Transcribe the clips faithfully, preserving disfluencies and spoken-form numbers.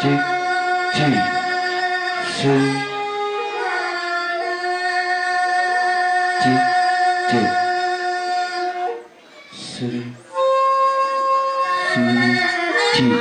Cek, cek. Su. Cek, cek. Su. Su. Cek. Cek.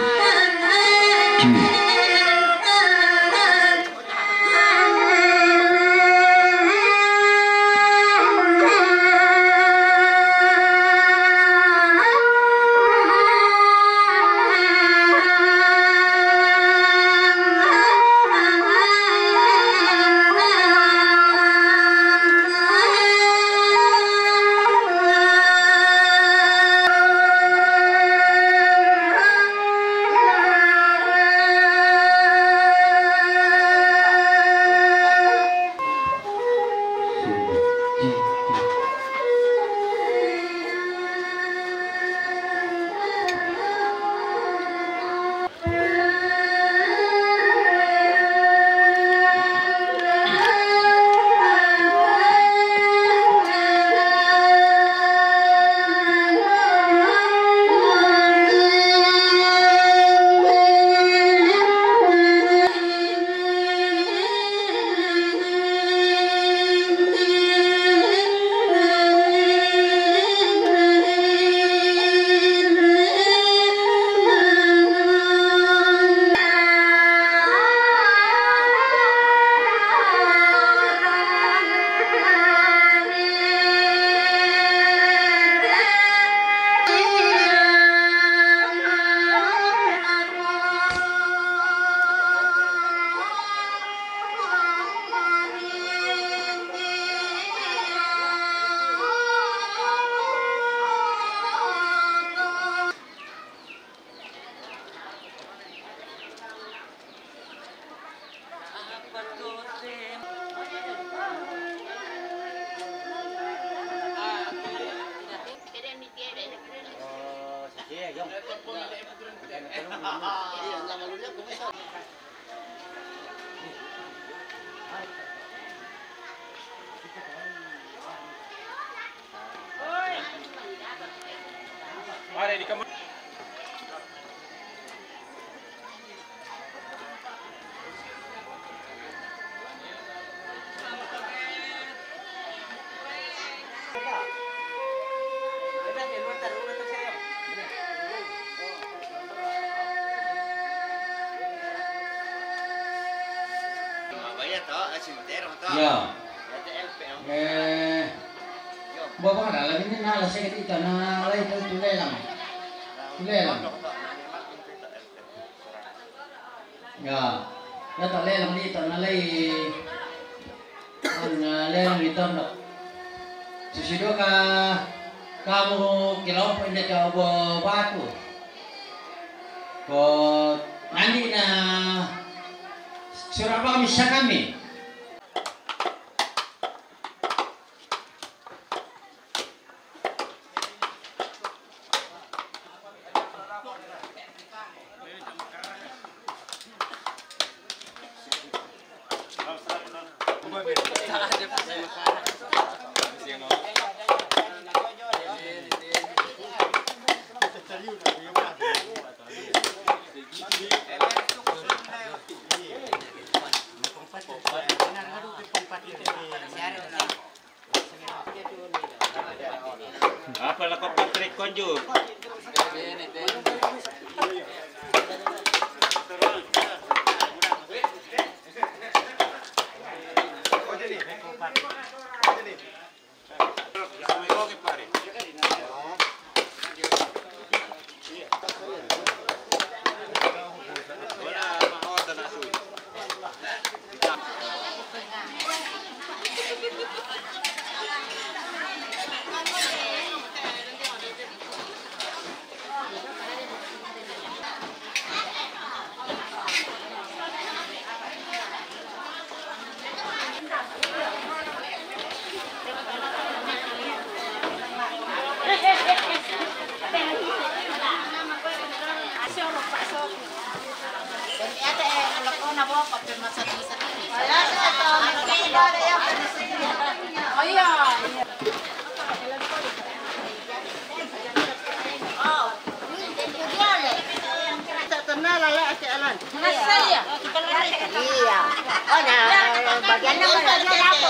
Ya. Eh, bawa dalam ini, nah, lah, saya kata itu, nah, lah, itu, itu lelang. Itu lelang. Ya, ya, tak lelang di itu, nah, lah, nah, lelang di itu, nah. Sesudah ka, kamu kelompok ini ke Abu Batu. Ko nanti na surat apa bisa kami? Apa lah kau Patrick konjo? Iya. Oh, nah, bagian ini bagian apa?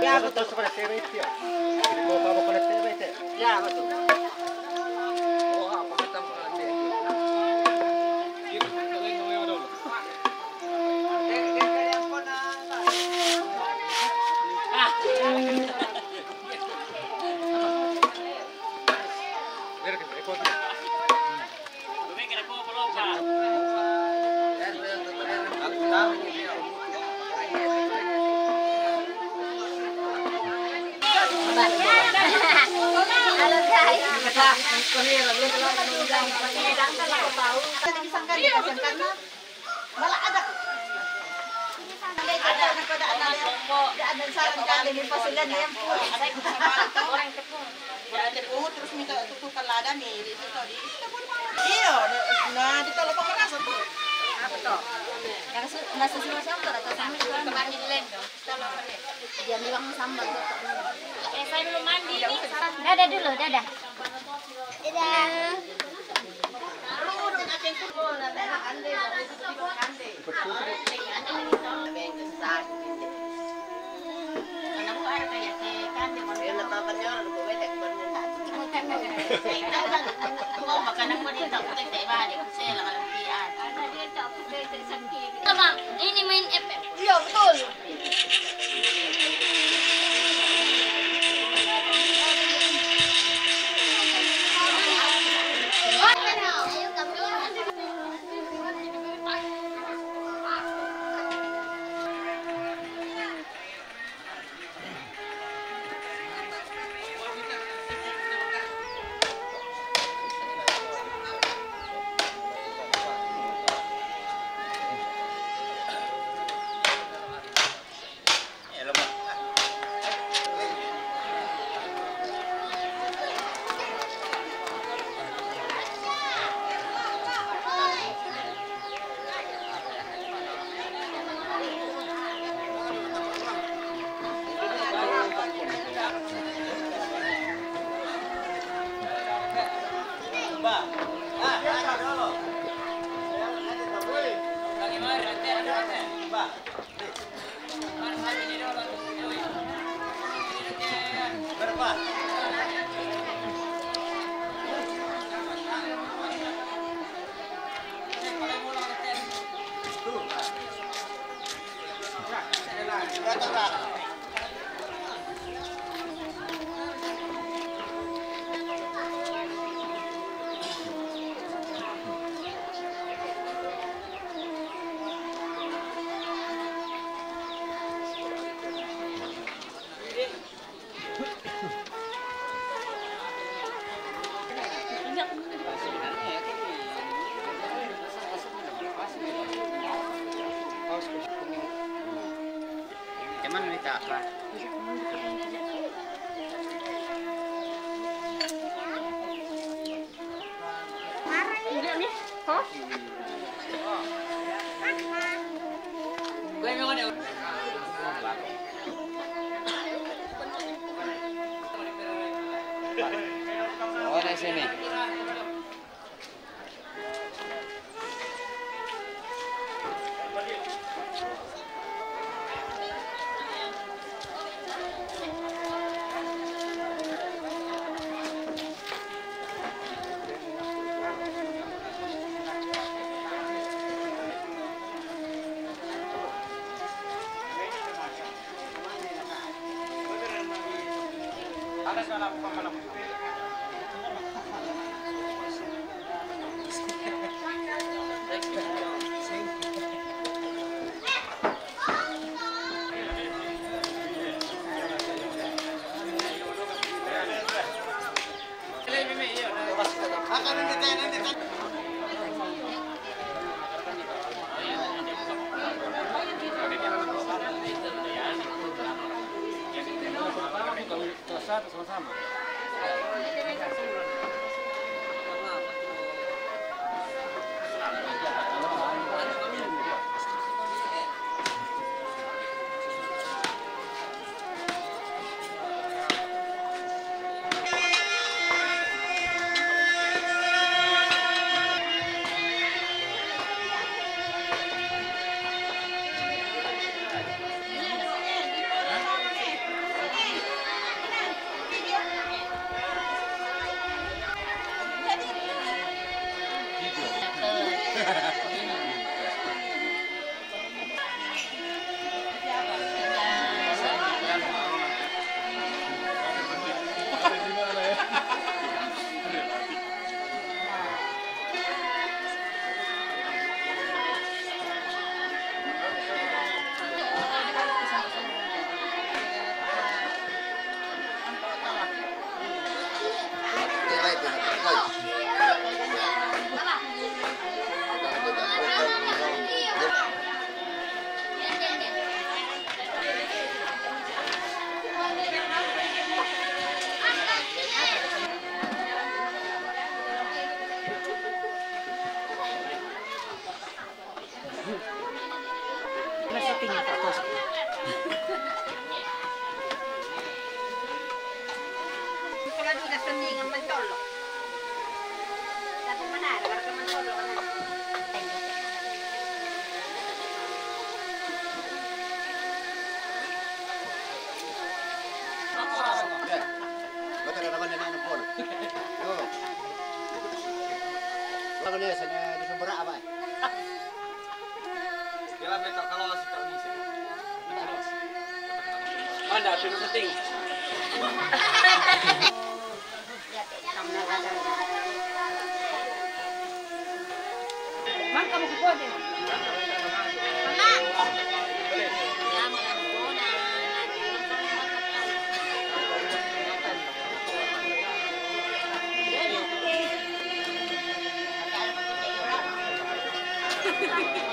Ya, betul. Ya, betul. Lah, kuliah, lu bilang, lu bilang, lu bilang, kan aku tahu. Ada di sangkan, di sangkan, nah. Malah ada. Ada, ada, ada, ada, ada, ada saran kan, di Pasilan yang pun. Orang tepung. Orang tepung, terus minta tutup lada nih, di situ, di. Iya, nah, di telepon merasa tuh. Apa tuh? Yang su-, nggak sesuai siapa, atau sama juga? Teman di lain dong. Dia bilang sambal tuh. Eh, saya belum mandi nih. Dadah dulu, dadah. Dadah. Ini main F F. Iya, betul. Cuman minta apa? Oh, di sini. Sama-sama.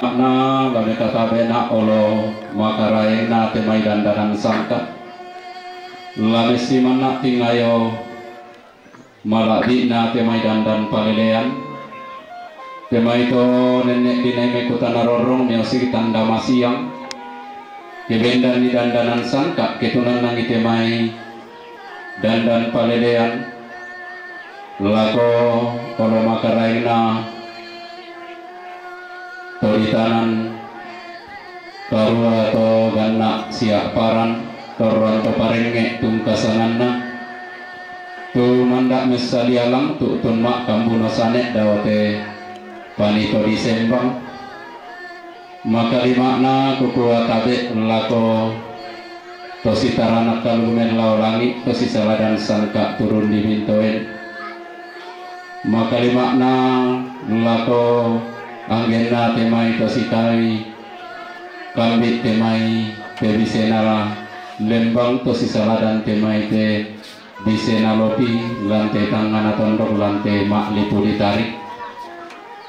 Makna lame tatabe na olo makaraeng na te mai dandanan sangka. Lame simanna tingayo mala'bi na te mai dandan palelean. Te mai to nenne' dinai me kutana rorong miosik tanda masiang. Ke bendan ni dandanan sangka ke tunannangi te mai dandan palelean lako olo makaraengna to ditanan karua to ganna' sia paran torroan to parengnge' tungkasanganna. Tu manda' messalia langtu' tun ma'kambuno sane' dao te panito disembang. Makalima'na kukua tabe' lako to sitaranak kalu mellao langi', to sisaladan sangka turun di bintoen. Makalima'na lako anggenna te mai to sitai kambi' te mai te bisena lembang, to sisaladan te mai te bisena lopi lan te tangngana tondok lan te ma'lipu ditarik.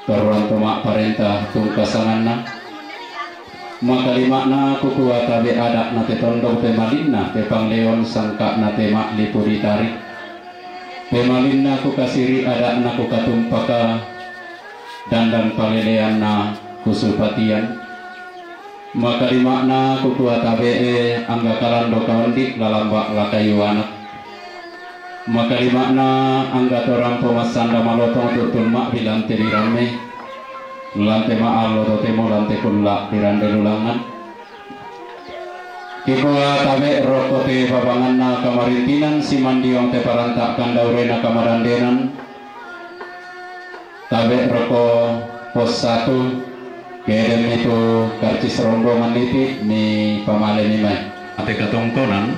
Torroan to ma'parenta tungkasanganna. Makalima'na kukua tabe' ada'na te tondok te malinna te pangleon sangka'na te ma'lipu ditarik. Te malinna kukasiri' ada'na kukatumpaka dandan paleleanna kusupatian. Makalima'na kukua tabe'e angga kalando kaondi lalamba' lakayuana. Makalima'na angga to rampo massanda malotong tu'tun ma'bilante diramme, lante ma'allo totemo lante kulla' dirande lulangan. Kikua tabe' rokko te babanganna kamarintinan simandiong te paranta' kandaurena kamadandenan. Tabe' roko pos satu, kedemmi tu karcis rombongan iti mi pamalemi mai. Ate katongkonan,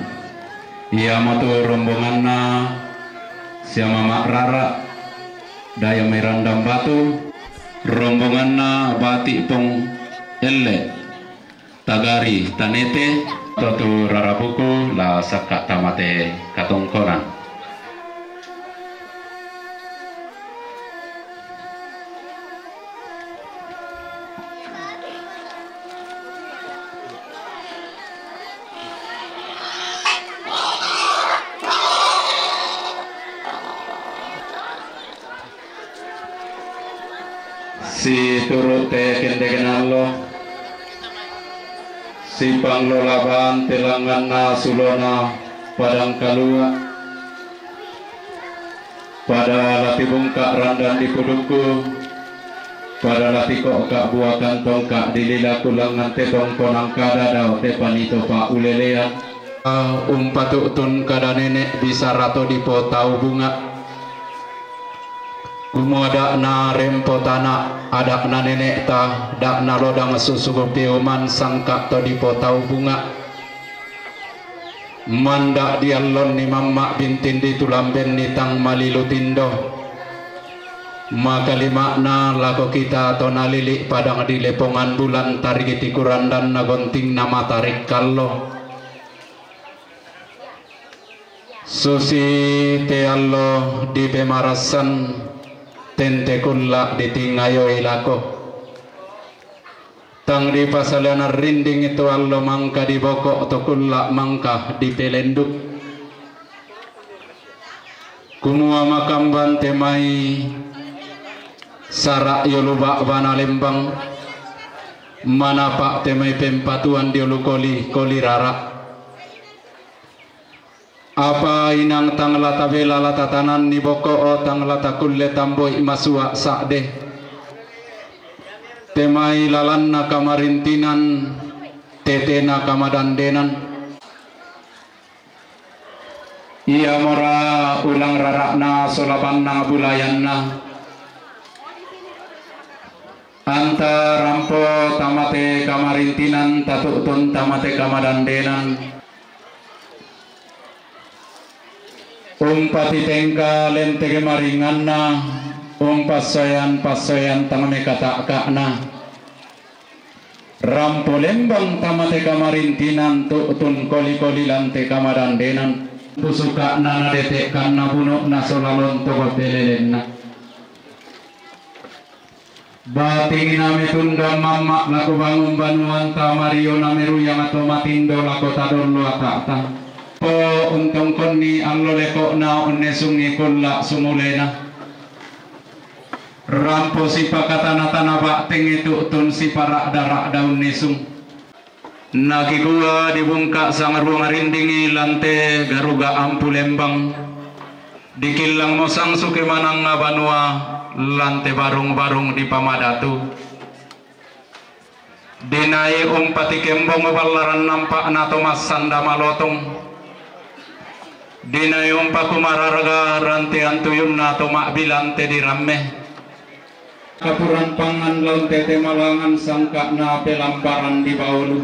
iamotu rombonganna Siama Ma'rara, Dayo Mirandang Batu, rombonganna Bati Pong Elle. Tagari tanete, totu rarabuku la sakka' tamate katongkonan. Situru' te kendeken allo, sipanglola bante langnganna sulona padang kalua, pada la tibungka' randan di pudukku, pada la tiko'ka' buakan tongka' di lilaku langngan te tongkonan kada dao te panito pa'ulelean. Umpatu'tun kada nene' bisara to dipotau bunga'. Kumua da'na rempo tana', ada'na nene'ta, da'na lodang susugu piuman sangka' to dipotau bunga'. Manda' diallonni mamma' bintindi tulambenni tang malilu tindo. Makalima'na lako kita to nalili' padang di lepongan bulan tarigiti kurandanna gontingna matarik kallo. Susi te allo dipemarassan, tente kulla' ditingayoi lako. Tang dipasalianan rinding to allo mangka diboko' to kulla' mangka dipelenduk. Kumua makamban te mai sara' yolu ba'bana lembang. Manapa' te mai pempatuan dio lu koli, koli rara'. Apa inang tang la tabela la tatananni bokko'o, tang la takulle tamboi masua' sa'de. Te mai lalanna kamarintinan, tetena kamadandenan. Iamora ulang rara'na sola bannang bulayanna. Anta rampo tamate kamarintinan, tatu'tun tamate kamadandenan. Umpatitengka lentege maringanna, umpassoyan-passoyan tang mekata'ka'na. Rampo lembang tamate kamarintinan, tu'tun koli-koli lante kamadandenan. Pusuka'na nadete'kanna buno'na sola lonto' belelenna. Batingna metundang mamma' lako bangung banuanta, mariona meruyang to matindo lako tadollo ata'ta. Po untongkonni allo leko'na unnesungi kulla' sumulena. Rampo sipakatana-tana ba'teng tu'tun sipara'da-ra'da unnesung. Nakikua dibungka' sangaruang rindingi lante garuga ampu lembang, dikillang mosang suke manangnga banua lante barung-barung dipamadatu. Dinai umpatikembong ballaran nampa'na to massanda malotong. Dinai umpakumararga rantean tuyunna to ma'bilante diramme. Kapuran pangngan laun tete malangan sangka'na pelambaran di baulu.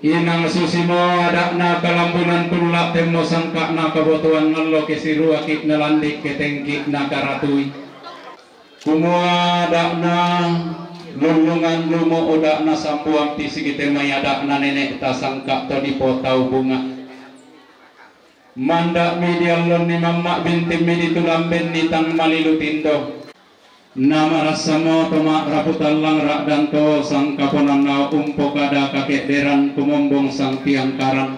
Inang susimo ada'na kalambunan tulla' temmo sangka'na kabotoan ngallo kesiruaki' nalandi' ketengki' nakaratui. Kumua ada'na lullungan lumo oda'na sambuang pisiki temai ada'na nene'ta sangka' to dipotau bunga'. Manda'mi diallonni mamma' bintimmi ditulambenni tang malilu tindo. Namarassamo to ma'rapu tallang ra'danto sangkaponanna umpokada kake'deran kumombong sangtiangkaran.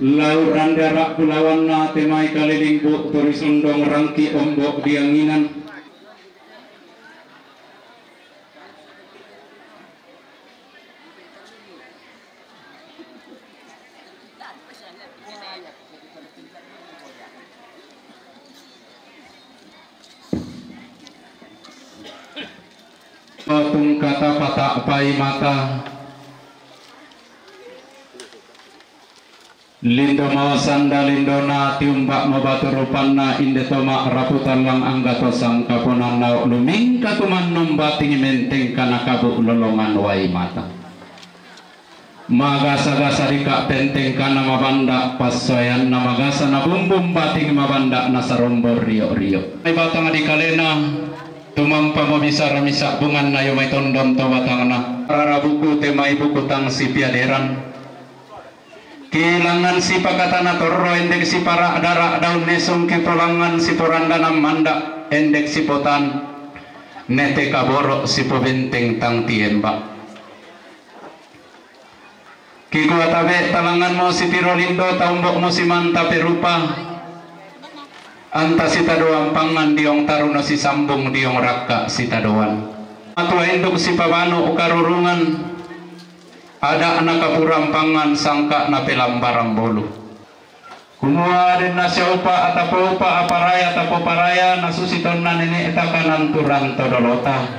Lau randara' pulawanna temai kaliling bu' turisundong rangki ombo' dianginan. Tungkata pata'pai mata. Lindo mao sanda lindona, tiumba'mo batu rupanna, inde to ma'rapu tallang angga to sangkaponanna, lumingka tumannung bating mentengka nakabu' lolongan wai mata. Magasa-gasa dika' pentengkana mabanda' passoyanna, magasa nabumbung bating mabanda' nasarombo rio'-rio'. Mai batang dikalena, tumampamo bisara misa' bunganna io mai tondon to batangna. Rara buku te mai buku tang sipiaderan. Kilangngan sipakatana torro, endek sipara'da-ra'da unnesung, kipolangngan siporandanan manda', endek sipotan nete kaboro' sipobenteng tang tiemba. Kikua tabe' talangnganmo sitiro lindo, taumbo'mo simanta perupa, anta sitadoan pangngan diong taruno sisambung diong rakka' sitadoan. Matua induk sipabanu karurungan, ada'na kapuran pangngan sangka'na pelambaran bolu. Kumua denna siaupa' atapoupa' aparaya tapoparaya nasusi tonna nene'ta kananturan to dolota.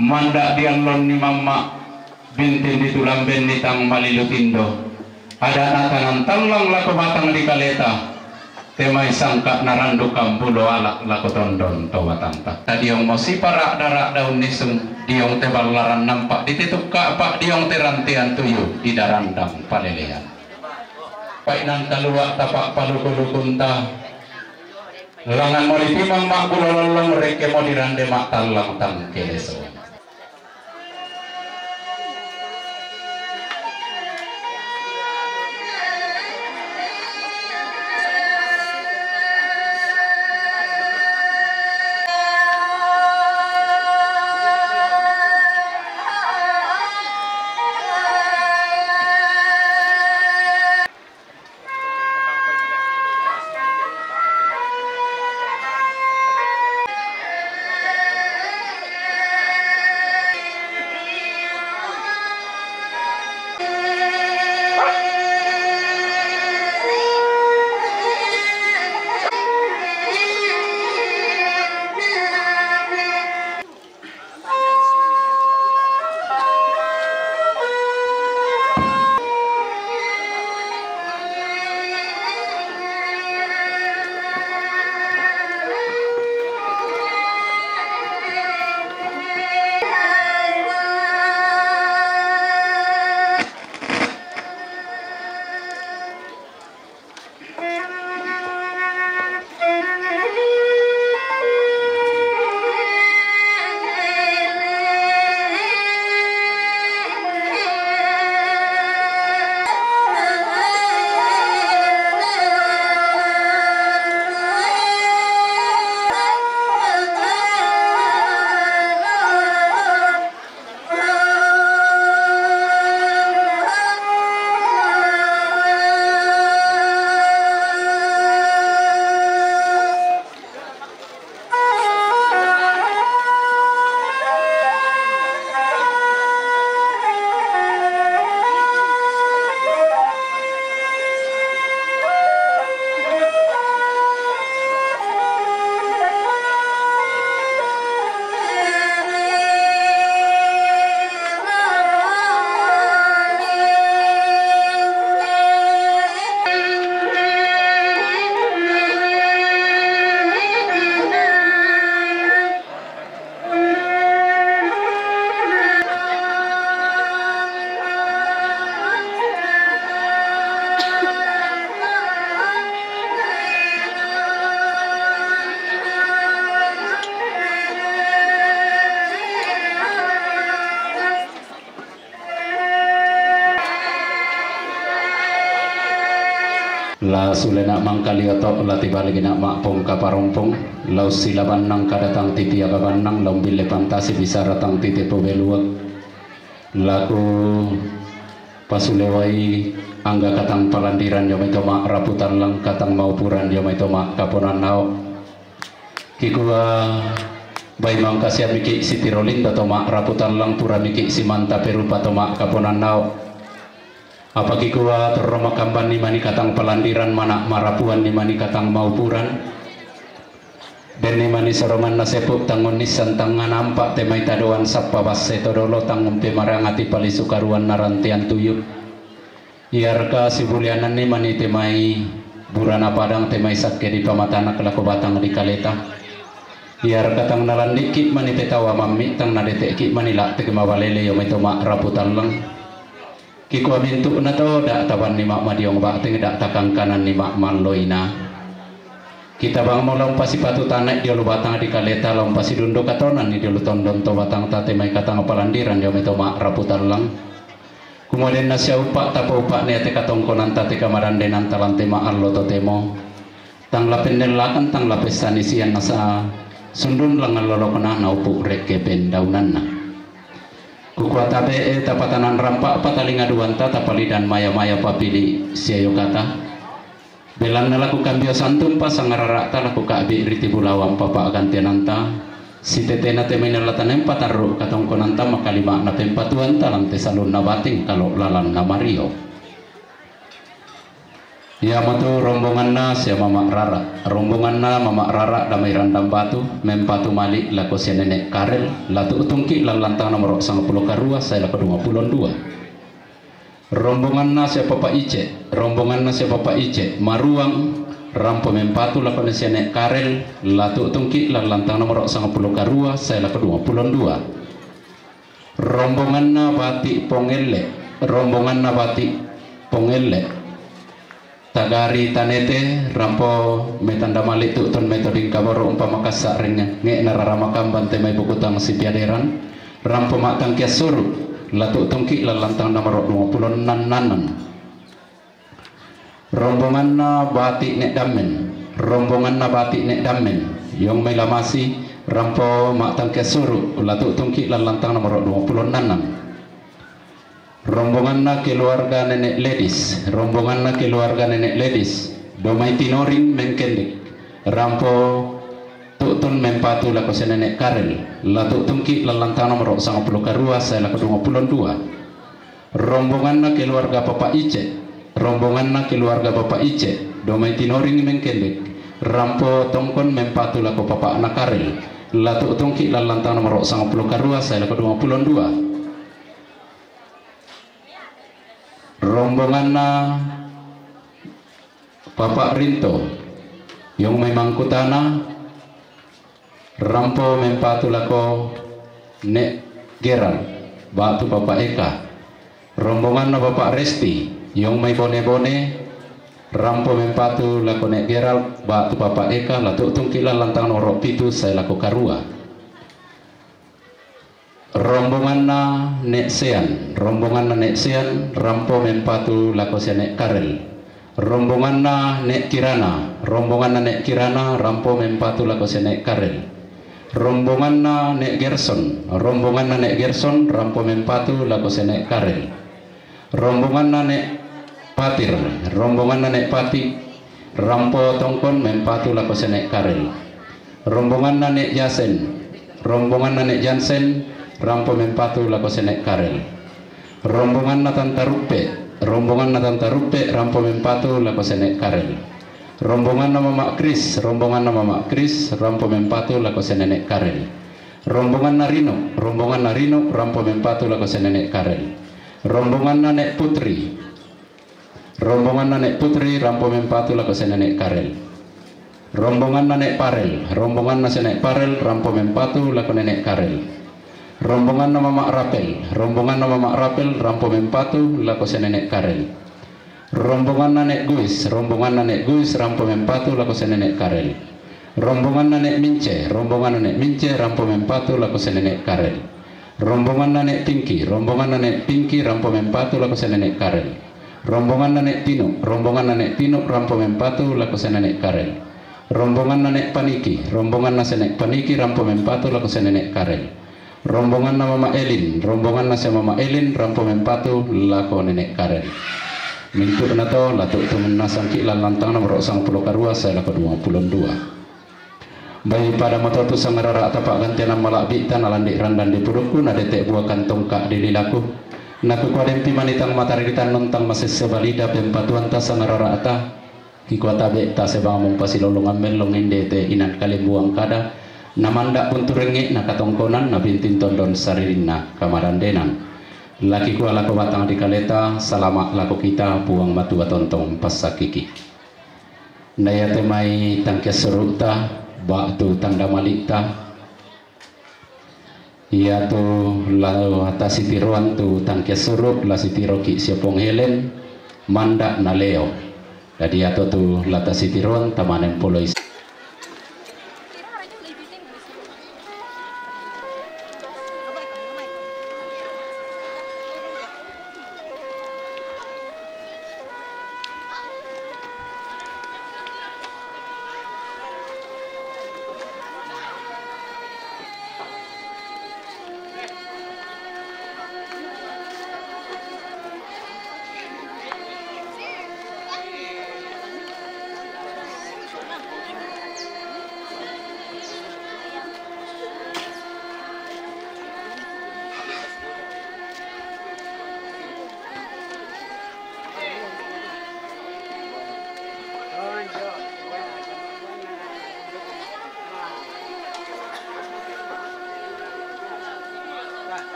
Manda' diallonni mamma' bintin ditulambenni tang malilu tindo. Ada'na tanang tallang lako batang dikaleta. Te mai sangka' narandukang bulo ala' lako tondon to batanta. Tadiongmo sipara'da-ra'da unnisung, diong te ballaran nampa' ditituk ka'pa', diong te rantean tuyu didarandang palelean. Pa'inang kalua' tapa'paluku-lukunta, langanmo ditimang ma'bulo lollong, rekkemo dirande ma'tallang tang keleso. La sulena mangkalioto, la tibalgina ma'pongkaparompong, la ussilabannang kadatang titiagabannang, la umbille pantasi bisara tang titepobeluak. Laku pasulewai angga katang palandiran dio mai to ma'raputallang, katang maupuran dio mai to ma'kaponannao. Kikua bai mangkasiamiki sitirolinda to ma'raputallang, puramiki simanta perupa to ma'kaponannao. Apa kikua torro makambanni mani katang palandiran mana marapuanni mani katang maupuran. Denni mani soronganna sepu tangon nissan tangnganampa te mai tadoan sappa basse todolo tangon pemarangati palisu karuanna rantean tuyu. Iarka sibuliananni mani te mai burana padang te mai sakke di pamatanak lako batang di kaleta. Iarka tang nalandikki mani petawa mammi tang nadetekki mani laktek mabalele yo mai to ma'raputallang. Kikua mintu'na to, da tabanni ma'madiong ba'teng, da takangkananni ma'malloina. Kitabangmo la umpasipatu tana'i dio lu batang di kaleta, la umpasidundu katonanni dio lu tondon to batangta te mai katang palandiran dio mai to ma'raputallang. Kumua denna siaupa tapoupa'na iate katongkonanta te kamadandenanta lan te ma'allo totemo. Tang la pennellakan, tang la pessanisian nasa sundun langan lolokna naupu rekke pendaunanna. Kukua tabe'e tapatanan rampa patalinga duanta tapalidan maya-maya papili siayokata. Belanna laku kambio santumpa sangarara'ta laku ka'bi ri tibulawang papa gantiananta. Sitetena te mai nallatanempa tarru katongkonanta makalima na pempatuanta lan te salunna bating kalo lalanna mario. Iamotu rombonganna sia Mama Rara. Rombonganna Mama Rara damai randang batu, mempatu mali lako sia Nenek Karel, latu utungki lallantang nomoro sangpulo karua sae lako dua pulo dua. Rombonganna sia Papa Ice, rombonganna sia Papa Ice, maruang, rampo mempatu lako sia Nenek Karel, latu utungki lallantang nomoro sangpulo karua sae lako dua pulo dua. Rombonganna Bati Pongelle, rombonganna Bati Pongelle. Tagari Tanete, rampo metanda mali tu'tun metoding kaboro umpama kassa ringnge, nge'na rara makamban te mai bukutang sipiaderan, rampo ma'tangkias suru, latu tungki lallantang nomoro dua pulo enam nanan. Rombonganna Bati Nek Dammen, rombonganna Bati Nek Dammen, yong mai lamasi, rampo ma'tangkias suru, latu tungki lallantang nomoro dua pulo enam. Rombonganna keluarga Nenek Ledis, rombonganna keluarga Nenek Ledis, domai tinoring mengkendek, rampo tu'tun mempatu lako sia Nenek Karel, latu tungki lallantang nomoro sangpulo karua sae lako dua pulo dua. Rombonganna keluarga Papa Ice, rombonganna keluarga Papa Ice, domai tinoring mengkendek, rampo tongkon mempatu lako Papa na Karel, latu tungki lallantang nomoro sangpulo karua sae lako dua pulo dua. Rombonganna Papa Rinto, yong mai Mangkutana, rampo mempatu lako Nek Geral, batu Papa Eka. Rombonganna Papa Resti, yong mai Bone-Bone, rampo mempatu lako Nek Geral, batu Papa Eka, latu tungki lallantang nomoro pitu sae lako karua. Rombonganna Nek Sean, rombonganna Nek Sean, rampo mempatu lako sia Nek Karel. Rombonganna Nek Kirana, rombonganna Nek Kirana, rampo mempatu lako sia Nek Karel. Rombonganna Nek Gerson, rombonganna Nek Gerson, rampo mempatu lako sia Nek Karel. Rombonganna Nek Patir, rombonganna Nek Pati, rampo tongkon mempatu lako sia Nek Karel. Rombonganna Nek Jasen, rombonganna Nek Jansen, rampo mempatu lako sia Nek Karel. Rombonganna Tanta Ruppe, rombonganna Tanta Ruppe, rampo mempatu lako sia Nek Karel. Rombonganna Mama Kris, rombonganna Mama Kris, rampo mempatu lako sia Nenek Karel. Rombonganna Rino, rombonganna Rino, rampo mempatu lako sia Nenek Karel. Rombonganna Nek Putri, rombonganna Nek Putri, rampo mempatu lako sia Nenek Karel. Rombonganna Nek Parel, rombonganna sia Nek Parel, rampo mempatu lako Nenek Karel. Rombonganna Mama Rapel, rombonganna Mama Rapel, rampo mempatu lako sia Nenek Karel. Rombonganna Nek Guis, rombonganna Nek Guis, rampo mempatu lako sia Nenek Karel. Rombonganna Nek Mince, rombonganna Nek Mince, rampo mempatu lako sia Nenek Karel. Rombonganna Nek Pingki, rombonganna Nek Pingki, rampo mempatu lako sia Nenek Karel. Rombonganna Nek Tinu, rombonganna Nek Tinu rampo mempatu lako Senene Karel. Rombonganna Nek Paniki, rombonganna Senek Paniki rampo mempatu lako Senene Karel. Rombonganna Mama Elin, rombonganna Sia Mama Elin rampo mempatu lako Nenek Karel. Mintu'na to latu' tu munnasangki' lan lantang nomoro sangpulo karua sae lako duangpulo dua. Bai pada moto tu sangarara'ta pa'gantianan mala'bi'ta nalandi' randan di pudukku, nadete' buakan tongka' di lilaku. Nakukua dempi manitang matari di tannung tang masesse balida pempatuanta sangarara'ta. Kikua tabe' tasebang mumpasilolongan mellong inde te inan kalimbuang kada, namanda' punturengnge' nakatongkonan nabintin tondon saririnna kamadandenan. Lakikua lako batang di kaleta, salama' lako kita, Puang Matua tontong passakkiki. Na iate mai tangkiassuru'ta, ba'tu tanda mali'ta, iatu la tasitiroan tu tangkiassuru', la sitiroki' sia Pong Helen, manda' na leo. Dadi iato tu la tasitiroan tamanen poloi.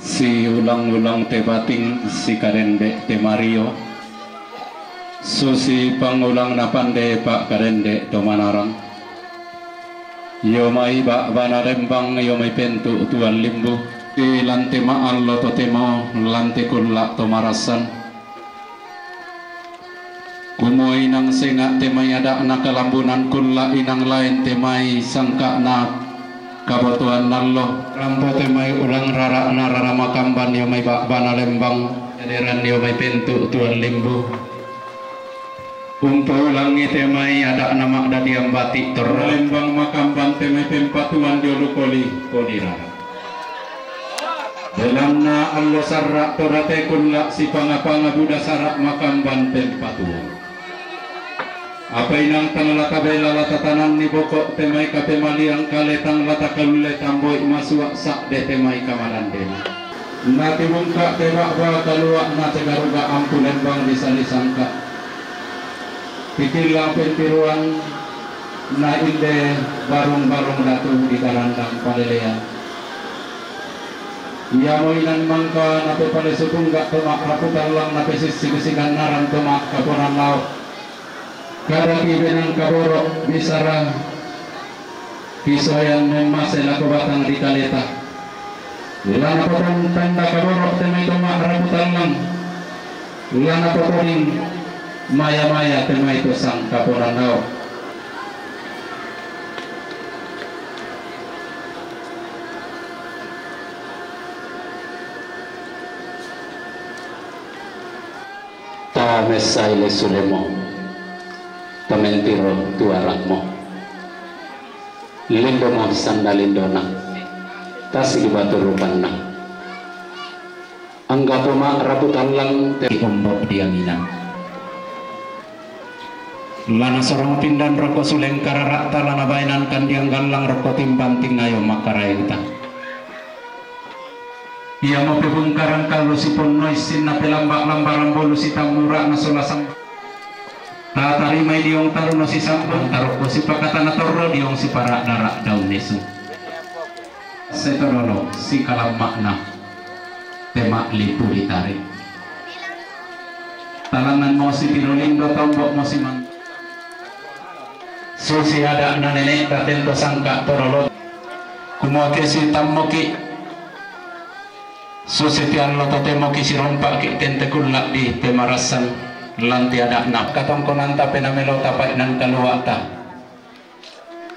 Siulang-ulang te bating, sikadende' te mario, susi pangulang napande pa'kadende' to manarang. Io mai ba'bana lembang, io mai pentu' tuan limbu, te lante ma'allo totemo, lante kulla' to marassan. Kumua inang senga' te mai ada'na kalambunan kulla', inang laen te mai sangka'na kabotoan allo. Rampo te mai ulang rara'na rara makamban, io mai ba'bana lembang, jaderan io mai pentu' tuan limbu. Umpoulangi te mai ada'na ma'dadian bati' torro. Lembang makamban te mai pempatuan dio lu koli, koli rara. Belanna allo sarra' to date kulla' sipanga-panga buda sara' makamban pempatuo. Apa inang tang la tabela la tatananni boko' te mai kapemalian kale, tang la takalulle tamboi masua' sa'de te mai kamadandena. Natibungka' te ba'ba kalua'na te garuga ampu lembang disali sangka'. Tikillang pentiruan na inde barung-barung datu di garandang palelean. Iamo inan mangka napepalesu tungga' to ma'rapu tallang, napesissi-sisi gannaran to ma'kaponan lao'. Kadaki benang kaboro' bisara Kisoyan memmase lako batang ri kaleta. La napotong tanda kaboro' te mai to ma'rapu tallang. La napotoding maya-maya te mai to sangkaponan lao'. Tamessai le sulemo, tamentiro tu ara'mo. Lindomo sanda lindona, tasigi batu rupanna. Anggapo ma'rapu tallang te ombo' diangina. La nasorong pindan rokko suleng karara'ta, la nabaenan kandiang gallang rokko timbang tingayo makkaraenta. Iamo pebungkarang kallu siponnoi sinna pelamba-lambarang bolu sitammura'na sola sam-, tatarimai diong taruno sisambung tarokko sipakatana torro diong sipara'dara daun nesu. Setodolo sikalamma'na te ma'lipu ditare. Talangan mo sipiro lindo tombo' mo simang. Susi ada'na nene'ta tento sangka' torolo. Kumua ke sitammoki', susi tiallo totemoki' sirompa'ki' tente kulla'bi pemarassan lanti ada'na. Katongkonanta penamelo tapainan kalua'ta.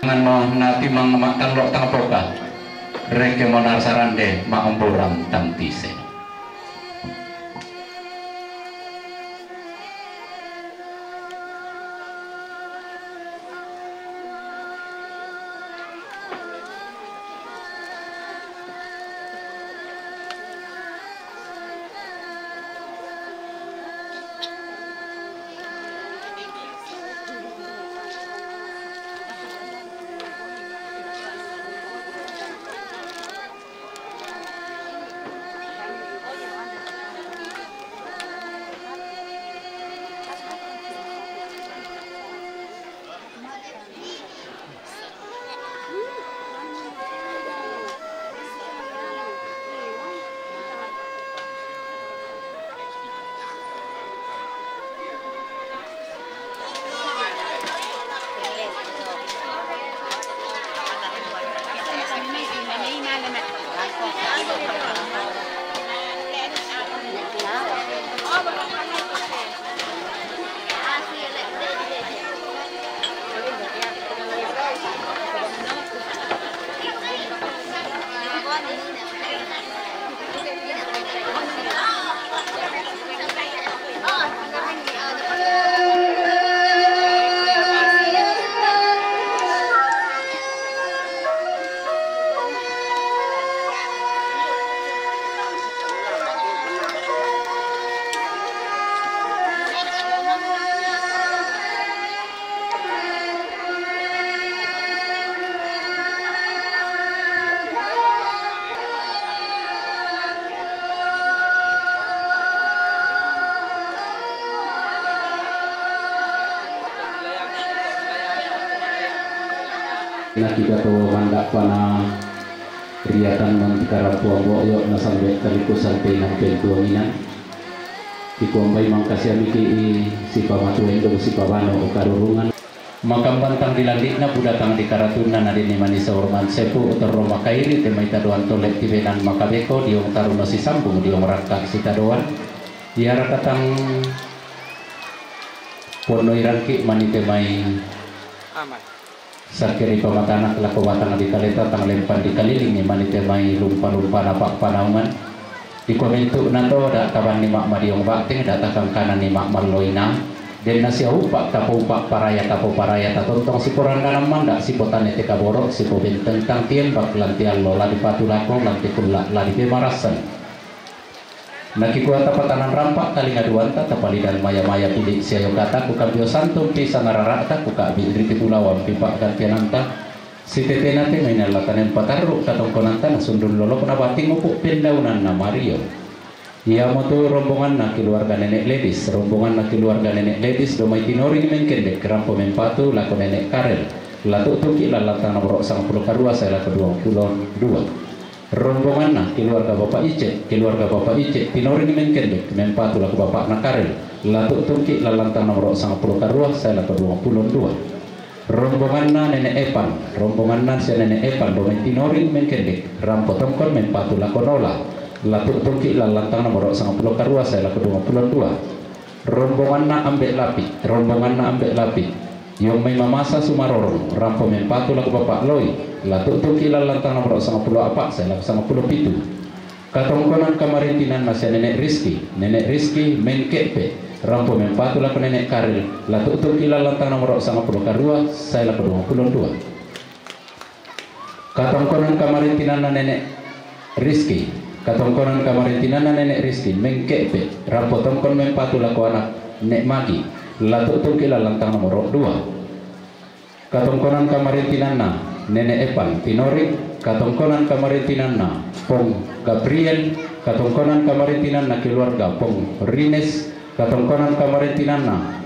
Ngano nati mang makan lo tang poka. Reke monar sarande maamburan tang tise. Nakita to mandak pana riatan mantika rampuan boyo nasambe taliku sampe nampen tuanginan. Ikuambai mangkasiami ki i sipamatuendo sipabano o karurungan. Makambantang di landikna, budatang di karatunna, na dini manisa urman sepu utor roma kairi, te maita doan tole tibenan makabeko, diong taruno sisambung, diong rangkak sitadoan. Ia rakatang pono irangki manite mai. Aman. Sakiri pamatanak lako batang di kaleta tang lempan di kalilingi manite mai lumpa-lumpa napak panaungan. Di komentu nato da taban ni mak madiong bating da takang kanan ni mak malloina. Den nasi upak tapo upak paraya tapo paraya tatontong sipo randana manda sipo tane teka boro sipo benteng tang tien bak lanti allo ladi patu lako lanti kulla ladi pemarasan. Nakikua tapatanan rampak talinga duanta tapalidan maya-maya pidi siayo kata ku kambio santum pi sangararata ku kabi riti bulawan pipak gantiananta. Sitete nate maina latanen patarru katongkonanta na sundun lolok na bating upuk pendaunan na mario. Ia motu rombongan na keluarga nenek Ledis, rombongan na keluarga nenek Ledis domai tinoring mengkendek rampo mempatu lako nenek Karel. Latu tuki lalantang nomor sangpulo karua saya lako dua puluh dua. Rombonganna keluarga Bapak Ice, keluarga Bapak Ice tinoring mengkendek mempatu lako bapakna Karel. Latu tungki lalantang nomor sangpulo karua saya lako dua puluh dua. Rombonganna nenek Epan, rombonganna sia nenek Epan domen tinoring mengkendek rampo tongkon mempatu lako nola. Latu tungki lalantang nomor sangpulo karua saya lako dua puluh dua. Rombonganna ambek lapi, rombonganna ambek lapi. Yong mai mamasa sumarorong rampo mempatu lako bapak loi. Latu tuki lalantang nomor sangpulo apak saya lako sangpulo pitu. Katongkonan kamarintinanna sia nenek Rizki, nenek Rizki mengkepe rampo mempatu lako nenek Karil. Latu tuki lalantang nomor sangpulo karua saya lako dua puluh dua. Katongkonan kamarintinanna nenek Rizki. Katongkonan kamarintinanna nenek Rizki mengkepe rampo tongkon mempatu lako anak nek Magi. Latu tungki lalantang nomor dua. Katongkonan kamarintinanna nenek Epan tinoring. Katongkonan kamarintinanna Pong Gabriel. Katongkonan kamarintinanna keluarga Pong Rines. Katongkonan kamarintinanna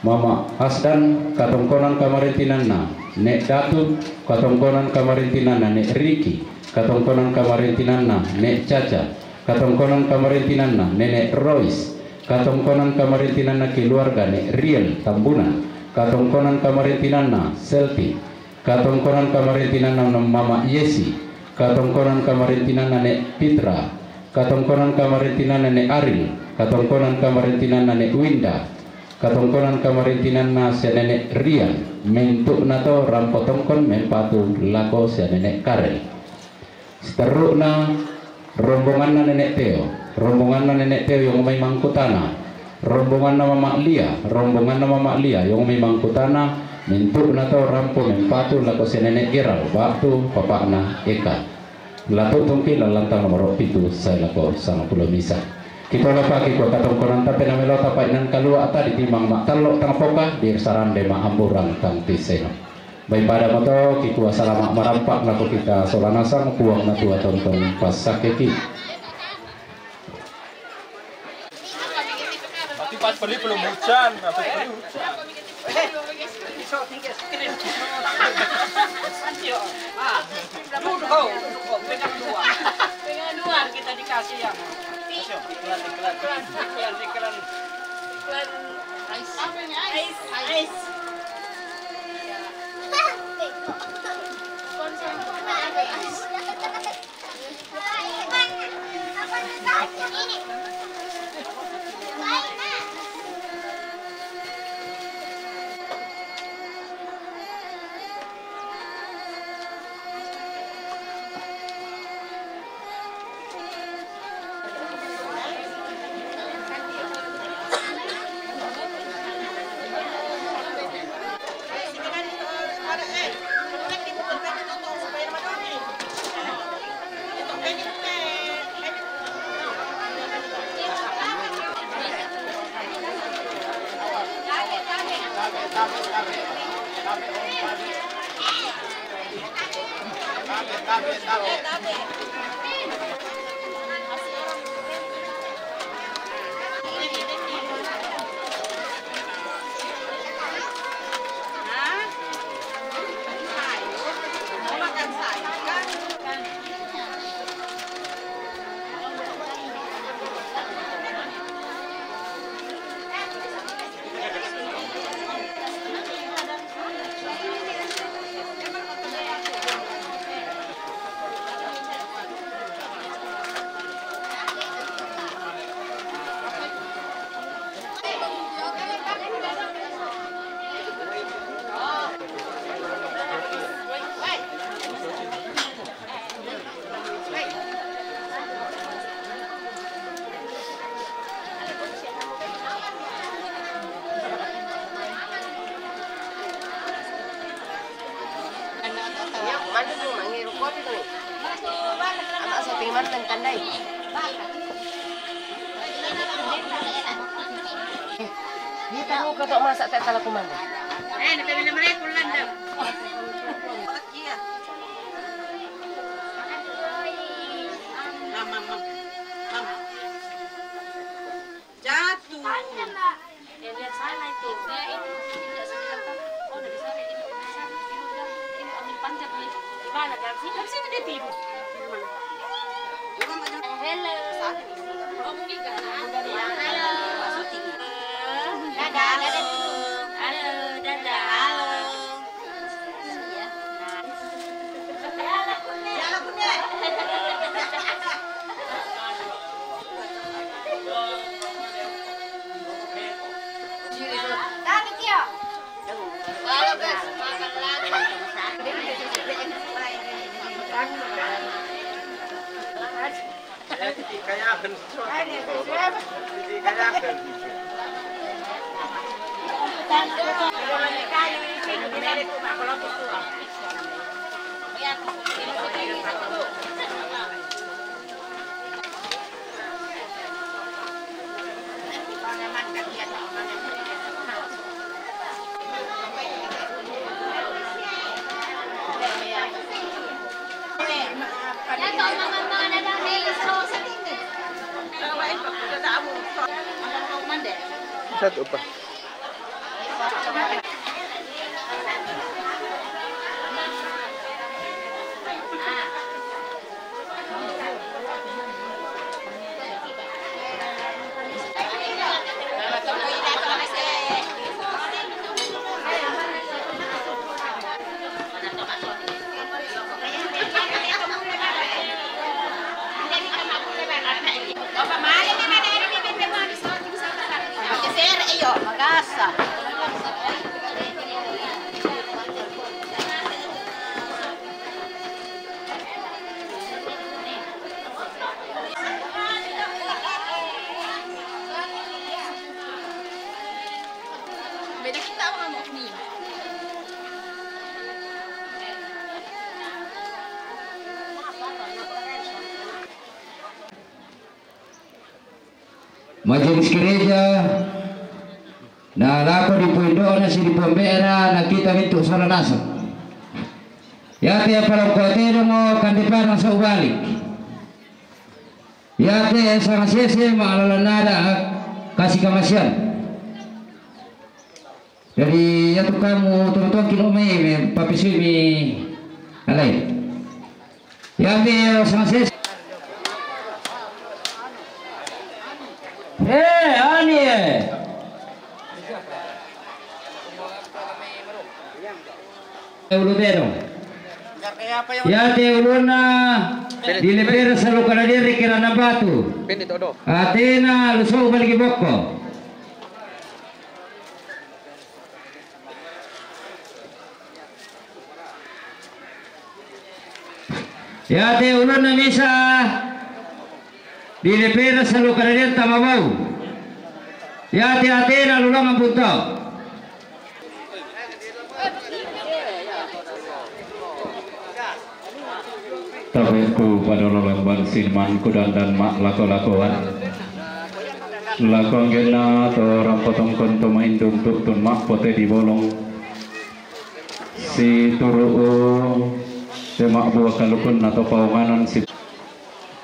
Mama Asdan, katongkonan kamarintinanna nek Datu, katongkonan kamarintinanna nek Riki, katongkonan kamarintinanna nek Caca, katongkonan kamarintinanna nenek Rois, katongkonan kamarintinanna keluarga nek Riel Tambunan, katongkonan kamarintinanna Selti, katongkonan kamarintinanna Mama Yesi, katongkonan kamarintinanna nek Pitra, katongkonan kamarintinanna nek Aril, katongkonan kamarintinanna nek Winda, katongkonan kamarintinanna sia nenek Rian, Mintu'na to rampo tongkon mempatu lako sia Nenek Karel. Seterru'na rombonganna Nenek Teo, rombonganna Nenek Teo yong mai Mangkutana, rombonganna Mama Lia, rombonganna Mama Lia yong mai Mangkutana, mintu'na to rampo mempatu lako sia Nenek Geral, ba'tu papa'na Eka. Latu tungki lallantang nomoro pitu sae lako sangpulo misa. Kitola paki kua katongkonanta pe namelota painan kalua tadi timang ma tallo tang poka, di sarande ma amburang tang tiseno. Bai pada moto kikua salama marampak lako kita sola nasang Puang Matua tontong pasakeki. Tapi pas beli belum hujan, habis beli hujan. Pegang dua, kita dikasih ya. Iklan, iklan, iklan, iklan. Iklan. Ais. Ais. Ais. Sponsor. Mana tu mangiru kopi tu ni? Anak saya terima tentang dai. Ni tahu kau tak masak tak salah kumanda. Eh, nak pergi nama mereka pulang dah. Mam, mam, mam. Mam. Jatuh. Ya, biar sana itu. Dia itu tidak sebilang kan. Oh, dari sana itu. Dari sana itu. Ini angin panjang nih. Gimana, dari sini? Dari sini dia tidur. Hello. Oh, mungkin kan? Halo. Dadah, dadah dulu. Halo, dadah. Halo. Satu apa? Magasa. Majelis gereja, na lako di puindo'na si di puambe'na, na kita mintu' sola nasang. Iate palangkote dongo kande padang sau balik. Iate sanga sese ma'lalan ada kasi kamasian. Jadi, iatu kamu tongtongki' no mai, me papisuimi alai. Iate sanga sese. Eh, ani, eh. Ulu tedong. Iate ulunna di Lepera Salu Kaladerri Kirana Batu. Atena Lusou Baligi Bokko. Iate ulunna misa di Lepera Salu Kaladerri Tamabau. Iate atena Lulongan Bunto. Tabe'ku padolo lambang siniman kudandan ma' lako-lakoan. Lako anggenna to rampo tongkon to maindu untu' tun ma'pote di bolong. Situru'u te ma'bua kalukunna to paonganan si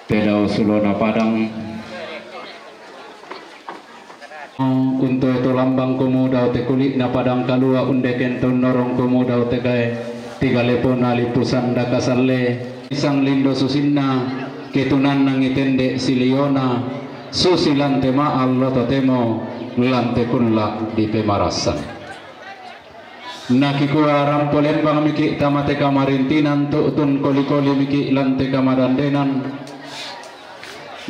te dao sulona padang. Untu' to lambang komu dao te kuli'na padang kalua' undeken to unnorong komu dao te gae tiga lepona lipu sanda kasalle. Isang lindo susinna ketunannangi tende' siliona susi lante ma'allo totemo lante kulla' di pemarassan. Nakikua rampo lembang miki' tama te kamarintinan tu'tun koli-koli miki' lan te kamadandenan.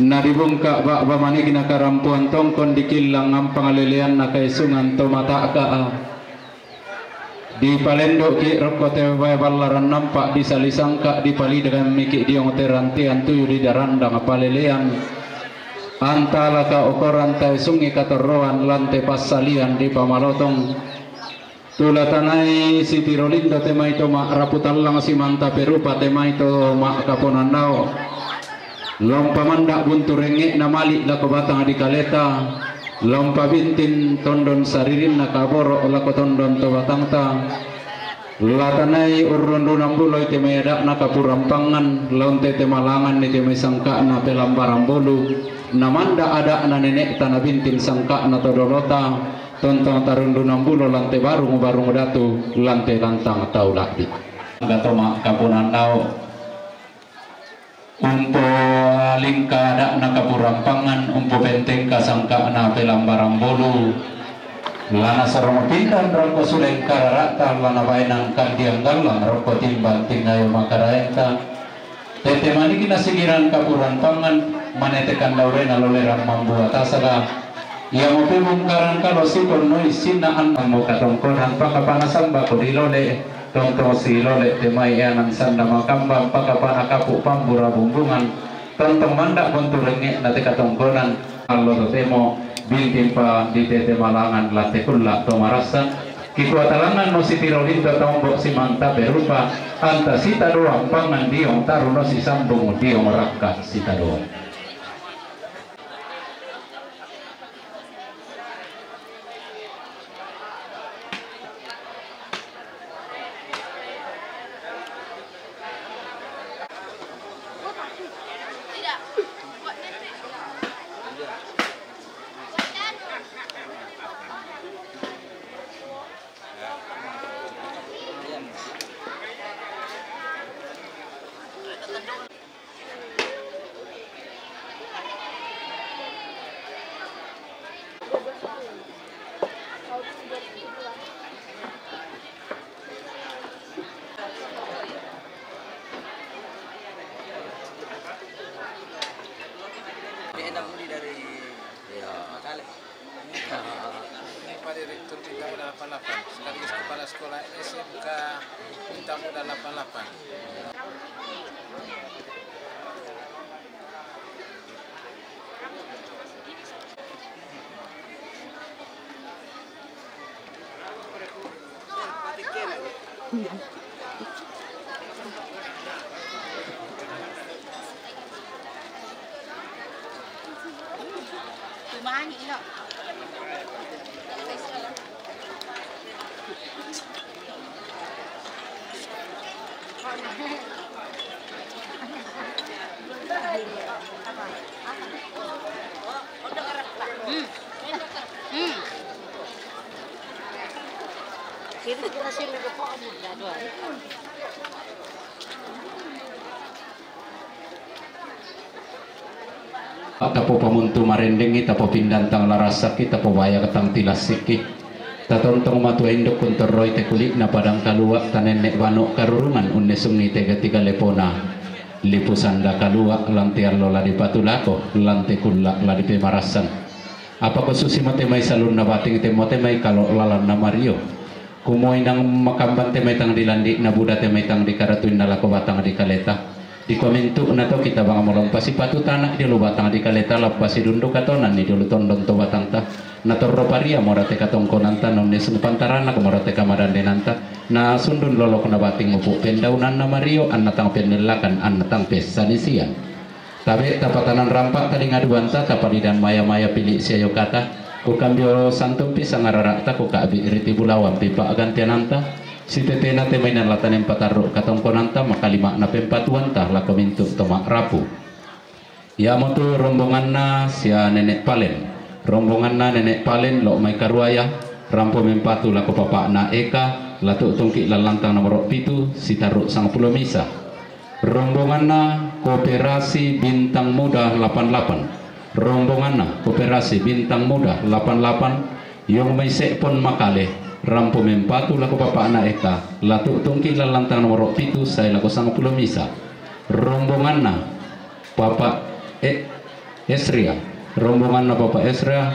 Nadibungka' ba'ba manigna karampuan tongkon dikillang ampang leleanna kaisungan to mata'ka'a. Dipalendu'ki' rokko te bae ballaran nampa' disalisangka' dipalidagan miki' diong te rantian tuyu didarandang palelean. Antalaka okoran tae sungi katorroan lan te passalian dipamalotong. Tulatanai sitiro lindo te mai to ma'rapu tallang simanta perupa te mai to ma'kaponan dao. Lompa manda' buntu rengnge'na mali' lako batang dikaleta, lompa bintin tondon saririnna kaboro' lako tondon to batangta. Latanai urrundunan buloi te mai ada'na kapurampangan, launte te malanganni te mai sangka'na pelambarang bolu, namanda' ada'na nene'ta nabintin sangka'na to dolota, tontong tarundunan bulo lan te barung-barung datu, lan te lantang tau la'bi. Gatoma kapunan dao. Umpo lingka ada'na kapurampangan, umpo pentengka sangka'na pelambarang bolu. Lana sorong pindan rokko suleng karara'ta, lana baenan kandiang gallang rokko timbang tingayo makaraenta. Tette maniki nasigiran kapuran pangan, mane te kandaurena lolerang mambua tasaga. Iamo pebungkaran kalo siponnoi sinna annammo katongkonan pakapana sambako ri lole, tontong silole te mai eanan sanda makambang pakapana kapu pambura bumbungan, tontong manda' bontu rengnge'na te katongkonan. Allo totemo bintimpa ditete malangan lante kulla' to marassan. Kikua talanganno sitiro lindo tombo simanta perupa, anta sitadoang pangan diong taruno sisambung diong rakka sitadoang. Dia enak budi dari Makale. Ini Pak Direktur Bintang Muda delapan delapan, sekaligus Kepala Sekolah S M K Bintang Muda delapan delapan. Tapopamuntu marendengki, tapopindantang larasakki, tapobayakatang tilassikki. Tatontong matua induk kuntorroi te kuli'na padang kalua', tanenne' banu' karurungan unnesungi te gati' galepona. Lipu sanda kalua' lan te allo la dipatulako, lan te kulla' la dipemarassan. Apa ko susimo te mai salunna bating, temmo te mai kalo' lalanna Mario. Kumua inang makamban te mai tang dilandi'na, buda te mai tang dikaratuinna lako batang dikaleta. Dikua mintu'na to kitabang molompa sipatu tana' diolo batang dikaleta, lappa sidundu katonanni diolo tondon to batangta. Natorro paria mora te katongkonanta, nonnisung pantarana mora te kamadandenanta. Nasundun lolokna bating mupu' pendaunanna Mario, anna tang pennellakan, anna tang pessanisian. Tabe' tapatanan rampa' talingaduanta, tapadidan maya-maya pili' siayokata, kukambio santumpi sangarara'ta, kuka'bi' ri tibulawampi pa'gantiananta, sitetena te mainan la tanen patarru' katongkonanta, makalima'na pempatuanta lako mintu' to ma'rapu. Iamotu rombonganna sia Nene' Palen. Rombonganna Nene' Palen lo' mai Karuaya, rampo mempatu lako papa'na Eka, la tu'tungki' lan lantang nomoro' pitu, sitarru' sangpulo misa. Rombonganna Koperasi Bintang Muda lapan lapan. Rombonganna Koperasi Bintang Muda lapan lapan, Yong mai Se'pon Makale, rampo mempatu lako papa'na Eka, la tu'tungki' lan lantang nomoro' pitu sae lako sangpulo misa. Rombonganna Papa E-, Esria, rombonganna Papa Esria,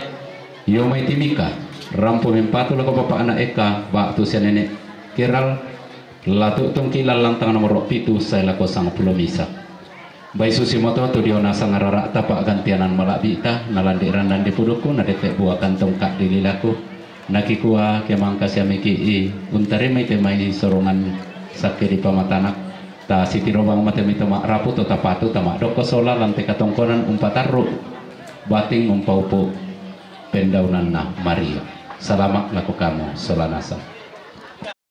Yong mai Timika, rampo mempatu lako papa'na Eka, ba'tu sia Nene' Keral, la tu'tungki' lan lantang nomoro' pitu sae lako sangpulo misa. Bai susimoto tu diona sangarara'ta pa'gantianan mala'bi'ta, nalandi' randan dipudukku, nadete' bua kantong ka'di lilaku, nakikua ke mangka siamiki'i untarimai te mai sorongan sakke dipamatanak, ta sitirobang mate mai to ma'rapu to tapatu, tama'dokko sola lan te katongkonan umpatarru' bating umpaupu' pendaunanna Maria. Salama' lako kamu sola nasang.